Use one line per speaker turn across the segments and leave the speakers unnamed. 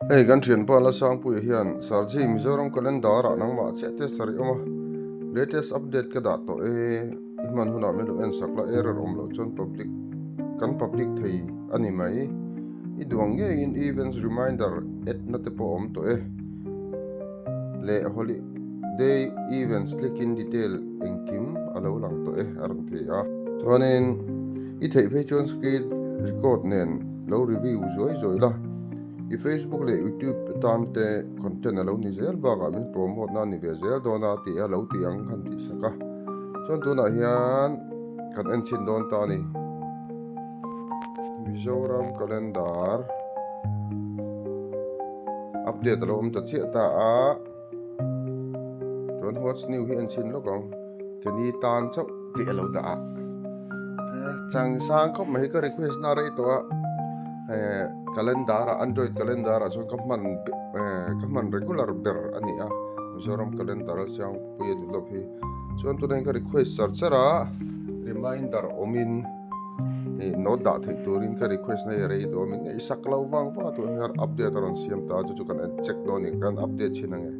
Hei kan thianpa Lalsangpuia hian Sarji Mizoram Calendar ah nangmah chiah te sarih awm a, latest update ka dah tawh e, i hman hunah min lo en sak la, error awm loh chuan public kan public thei a ni mai. I duang ngeiin events reminder add na te pawh a awm tawh e. Leh holiday events click in detail engkim a lo lang tawh e a rawn ti a. Chuanin i theih phei chuan screen record nen lo review zuai zuai la. I Facebook leh YouTube atan te content a lo ni zel bakah min promote na a ni ve zel dawn a tih a lo ti ang khan tih sak a. Chuan tunah hian kan en chhin dawn ta a ni. Mizoram calendar update a lo awm ta chiah ta a. Chuan what's new hi en chhin lawk ang. Keni tan chauh tih a lo dah a. Chang sang khawp mai hi ka request na rei tawh a. Calendar ah android calendar ah chuan ka hman ka hman regular ber a ni a. Mizoram calendar a chiang pui a develop hi. Chuan tunah hian ka request char char a reminder awmin. Ih note dah theih turin ka request na hi a rei tawh a min ngaihsak lo vang vang a tunah hian update a rawn siam ta a chu chu kan en check dawn a ni kan update chhin ang e.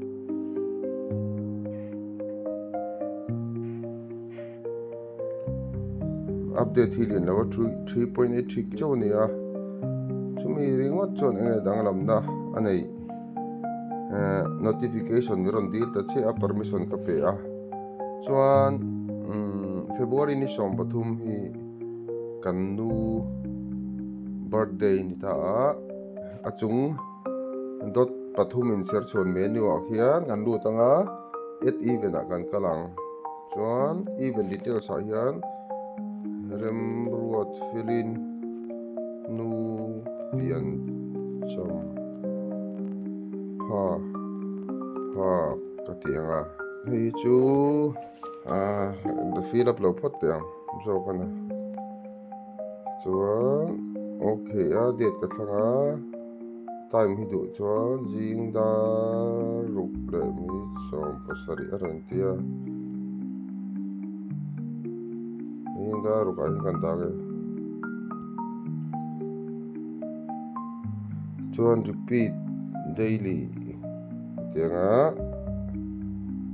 Update hi lian lo a 3.83 chauh a ni a chumi ringawt chuan eng nge danglamna a neih eh notification min rawn dil ta chiah a permission ka pe a. Chuan umm February ni 13 hi kan nu birthday ni ta a, a chung dot pathum in cher chhuan menu ah khian kan lut ang a, add event ah kan kal ang. Chuan event details ah hian remruat filin nu pian cham pha phak ka ti ang a. Hei chu ah fill up lo phawt teh ang zawk a ni chuan okay a date ka thlang a time hi duh chuan zing dar ruk leh minute 70 a rawn ti a zing dar ruk ah hian kan dak e chuan repeat daily. Tianga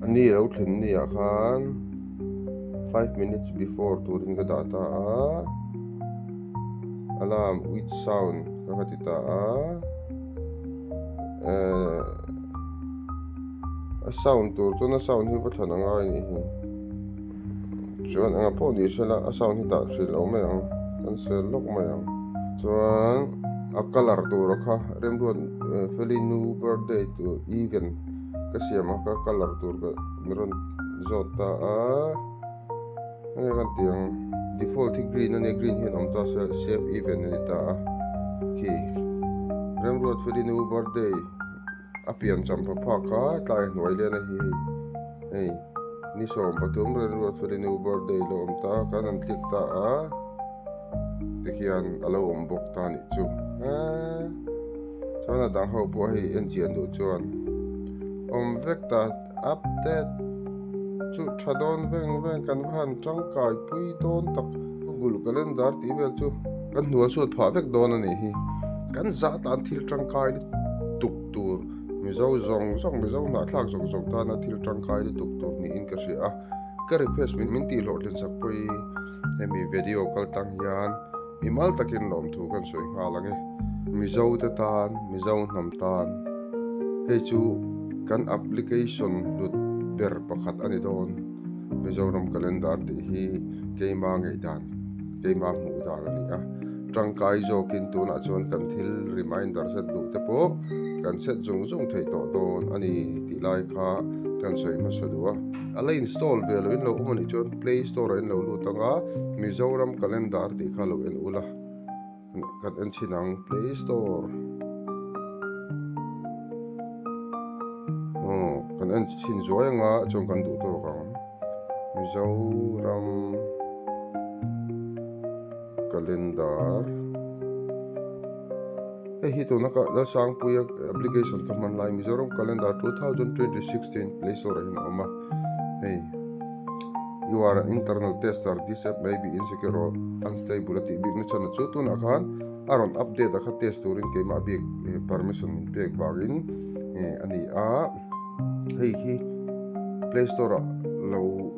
a ni lo thlen ni ah khan 5 minutes before turin ka dah ta a, alarm with sound ka ka ti ta a, eh a sound tur chuan a sound hi va thlan a ngai a nih hi, chuan engah pawh ni sela a sound hi dah hrih lo mai ang cancel lawk mai ang chuan a colour tur kha remruat feli nu birthday tur event ka siam a ka colour tur ka mi rawn zawt ta a enge kan tih ang default hi green a nia green hian awm ta se save event a ni ta a khi remruat feli nu birthday. A pian champha phak kha tlai hnuai lian a hi hei hei ni 13 rilru felin nu birthday lo awm ta khan an click ta a tikhian a lo awm bawk ta anih chu eee chuan a dang ho pawh hei en chian duh chuan awm vek ta update chu tha dawn veng veng kan va han tangkai pui dawn tak Google calendar tih vel chu kan hnual chhuat phah vek dawn a nih hi kan zah tan thil tangkai lutuk tur Mizo zawng zawng Mizo hnahthlak zawng zawng tana thil tangkai lutuk tur niin ka hria a ka request min min tih hlawhtlin sak pawh hi hemi video kal tang hian mimal takin lawmthu kan sawi nghal ang e Mizo te tan Mizo hnam tan hei chu kan application hlut ber pakhat a ni dawn Mizoram calendar tih hi keima ngaihdan keima hmuh dan a ni a tangkai zawkin tunah chuan kan thil reminder set duh te pawh kan set zung zung theih tawh dawn a ni tih lai kha kan sawi hmasa duh a a la install ve loh in lo awm a nih chuan play store ah in lo lut ang a Mizoram calendar tih kha lo en ula kan en chhin ang play store aw kan en chhin zuai ang a chuan kan duh tawk ang Mizoram calendar hei hi tuna ka Lalsangpuia application ka hman lai Mizoram calendar 2026 tiin play store ah hian a awm a hei you are an internal tester this app may be insecure or unstable a tih bik na chhan chu tunah khan. A rawn update a kha test turin keimah bik permission min pek vangin a ni a. Hei hi Play Store ah lo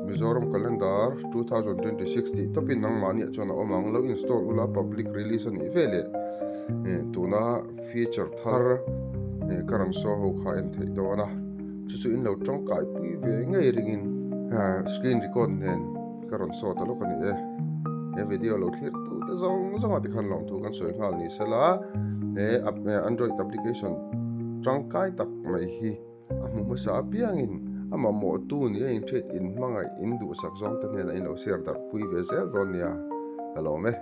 Mizoram Calendar 2026 tih tawpin nangmahniah chuan a awm ang. Lo install ula public release a nih veleh tuna feature thar ka rawn saw ho kha en theih dawn a. Chu chu in lo tangkai pui ve ngei ringin screen record nen ka rawn saw ta lawk a ni e. He video lo thlir tu te zawng zawng ah tikhan lawmthu kan sawi nghal ni sela he android application tangkai tak mai hi a hmu hmasa apiangin a mamawh tu ni a inhriat in hmangaih in duhsak zawng te hnenah in lo share darh pui ve zel dawn nia ka lawm e.